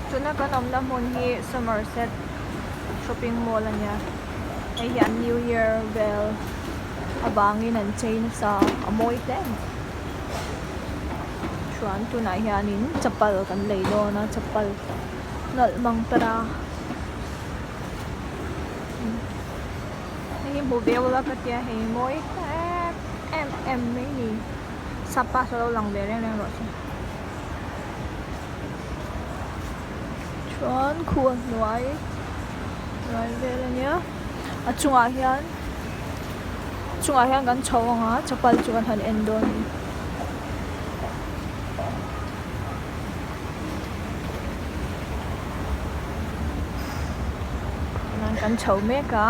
Tuna kan awmna hmun hi Somerset shopping mall a nia hei hi an new year vel avangin an chei nasa a a mawi hle a ni chuan tunah hianin chapal kan lei dawn a chapal nalh mang tara hei hi hmu ve ula ka tia hei mawi em em em mai a ni sapa saw lo lang ve reng reng rawh se. Chuan khu a hnuai hnuai vel a nia a chungah hian a chungah hian kan chho ang a chapal chu kan han en dawn a ni. Kan chho mek a.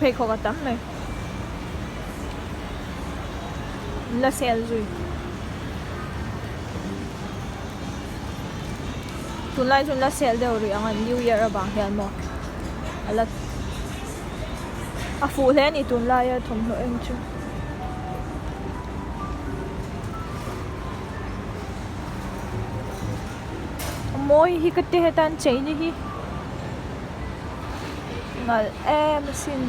Pheikhawk a tam mai la sel zui tunlai chu an la sel deuh rih ang a new year avang hian maw a la a fuh hle a ni tunlaia thawmhnaw en chu. A mawi hi ka ti heta an chei ni hi nalh em asin.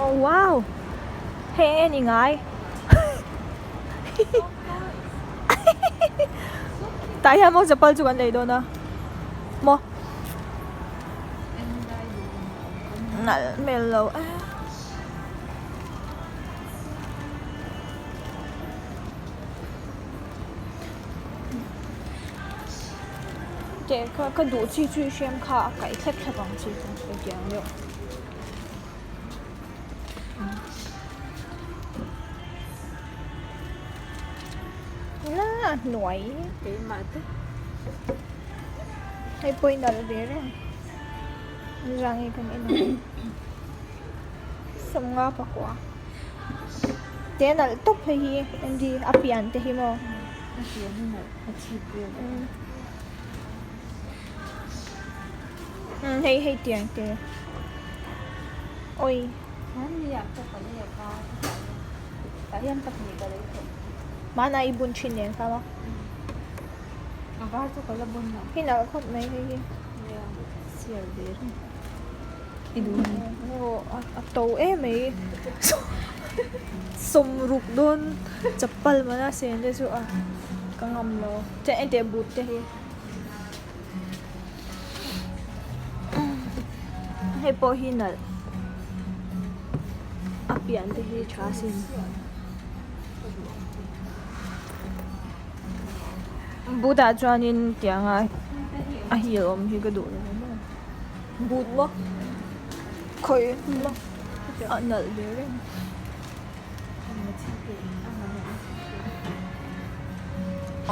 Oh wow hei en i ngai tah hian maw chapal chu kan lei dawn a maw nalh hmel lo em. Teh kha ka duh chi chu i hriam kha a kaih thlep thlep ang chi chu hetiang deuh. La a hnuai keimah te hei pawh i nalh ve reng zang hi kan en ang sawmnga pakua. Te nalh tawp hei hi Andy a pian te hi maw. A pian hi nalh a chhip vel Umm hei hei tiang te awi. Hmanni ah pawh ka lei a var tah hian tah hian pahnih ka lei tawh. Hmanah i bun thin nen kha maw. A var chu ka la bun lo. Hei nalh khawp mai hei hi. Nia sial ve reng. I duh a ni. Aw a to em mai sawmruk dawn chapal mana sen te chu a ka ngam lo chuan enteh but te hi hei pawh hi nalh a pian te hi tha sin but ah chuanin tianga a heel awm hi ka duh lo maw. But maw khawi maw a nalh ve reng.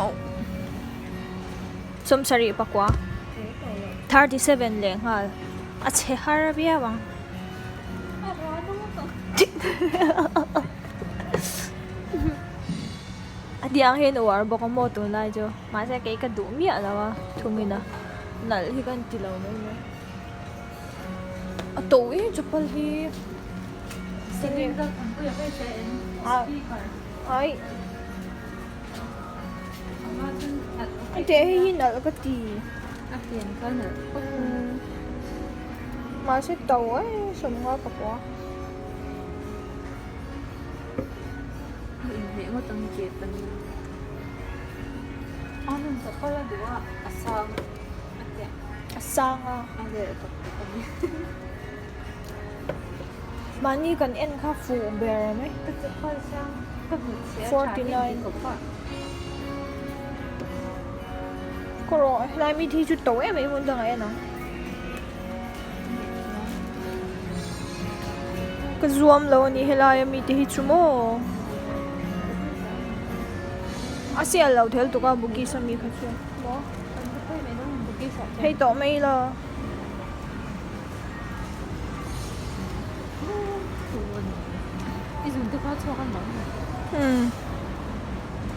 Auh sawmsarih pakua 37 leh nghal a chhe har viau ang. A tiang hian uar bawk a maw tunlai chu mahse kei ka duh miah lo a thungin a. Nalh hi kan ti lo mai mai. A to em chapal hi. Ai. Teh hei hi nalh ka ti. Mahse to em sawmnga ka pawh a. A sang a mahni kan en kha fuh ber mai 49 kaw rawh helai mi te hi chu to em em hun dangah en ang. Ka zuam lo a ni helai a mite hi chu maw a sial lo thel tuk a bugis a mi kha chu maw phei tawh mai ila. Umm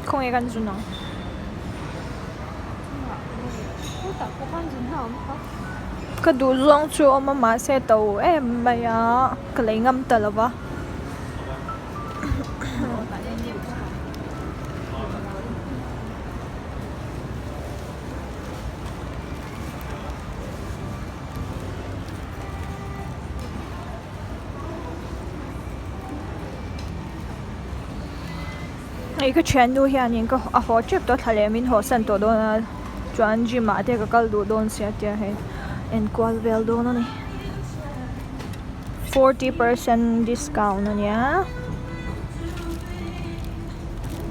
khawnge kan zun ang. Ka duh zawng chu a awm a mahse a to em mai a ka lei ngam ta lo va. Hei ka thiannu hianin ka a haw tep tawh thla leh min haw san tawh dawn a chuan gym ah te ka kal duh dawn sia tia hei enkual vel dawn a ni 40% discount a nia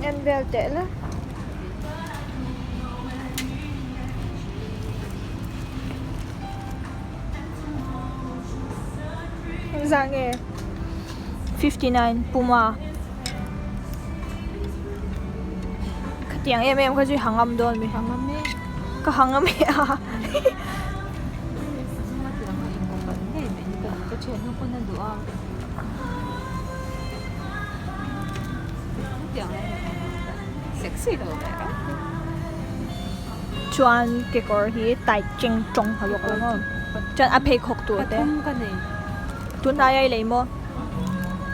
en vel teh la. Engzah nge 59 Puma khatiang em em kha chu i ha ngam dawn mi ha ngam e ka ha ngam e a Chuan kekawr hi tight cheng tawng ha bawk lo maw chuan a pheikhawk tur te tunhnai a i lei maw?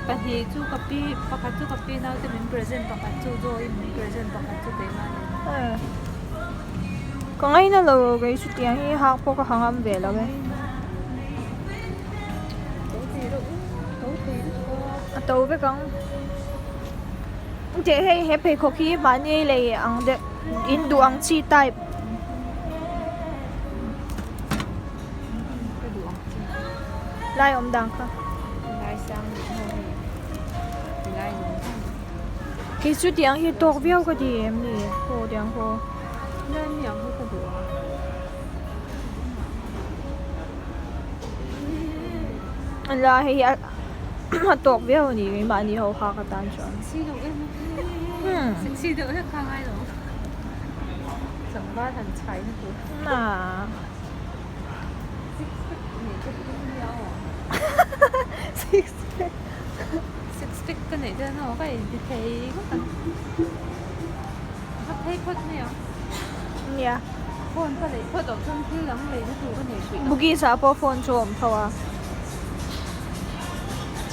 Pahnih chu ka pi pakhat chu ka pi naute min present pakhat chu Joy min present pakhat chu keimah ni. Ka ngaina lo kei chutiang hi hak pawh ka ha ngam ve lo e. A to vek ang. Teh hei he pheikhawk hi mahni lei ang deuh in duh ang chi type. Lai awm dan kha. Kei chu tiang hi tawk viau ka ti em ni haw tiang haw. La hei hi a a tawk viau a ni keimahni ho hak atan chuan. Nia. Bugis ah pawh phone chu a awm tho a.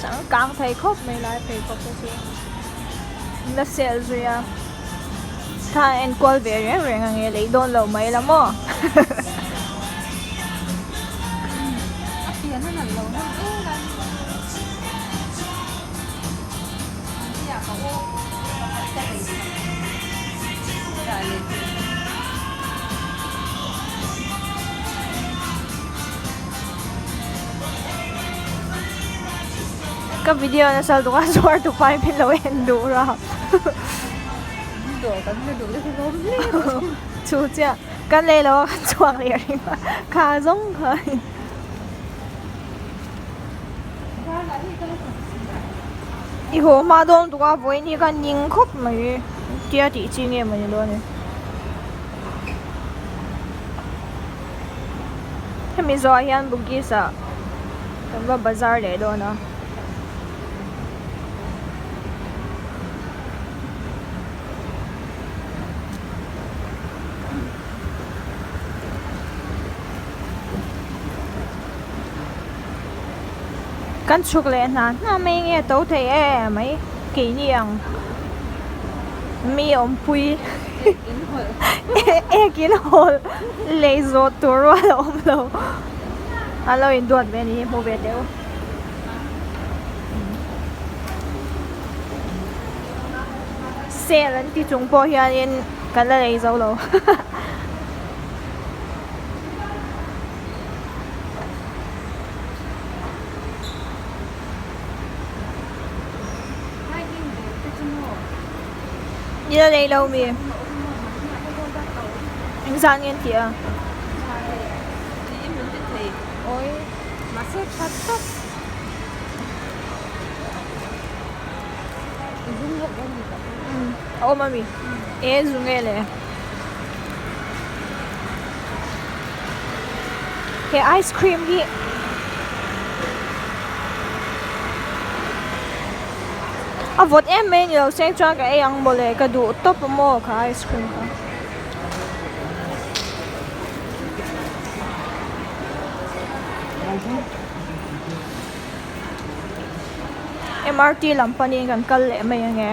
Changkang thei khawp mai lai pheikhawk te chu an la sel zui a. Thla a enkual ve reng reng ang e lei dawn lo mai la maw. Ka video nasa lutuk a zuar tu pa in min lo en duh ra chu chiah kan lei lo a kan chhuak leh reng a kha zawng kha I haw hma dawn tuk a vawiin hi ka ning khawp mai tia tih chi nge mawni dawn e. Hemi zawhah hian Bugis ah kan va bazar leh dawn a. Kan chhuk leh hna hna mai nge a to thei em mai keini ang mi awmpui ek in hawl lei zawh tur rual a awm lo an lo induat ve a ni hi hmu ve teh u. Sale an ti chung pawh hianin kan la lei zo lo. I la lei lo mi? Engzah nge an tih a? A awm ami e zu nge le he ice cream hi a vawt em mai a ni lo seng chuan ka ei ang mawle ka duh tawp a maw kha ice cream kha. MRT lam panin kan kal leh mai ange.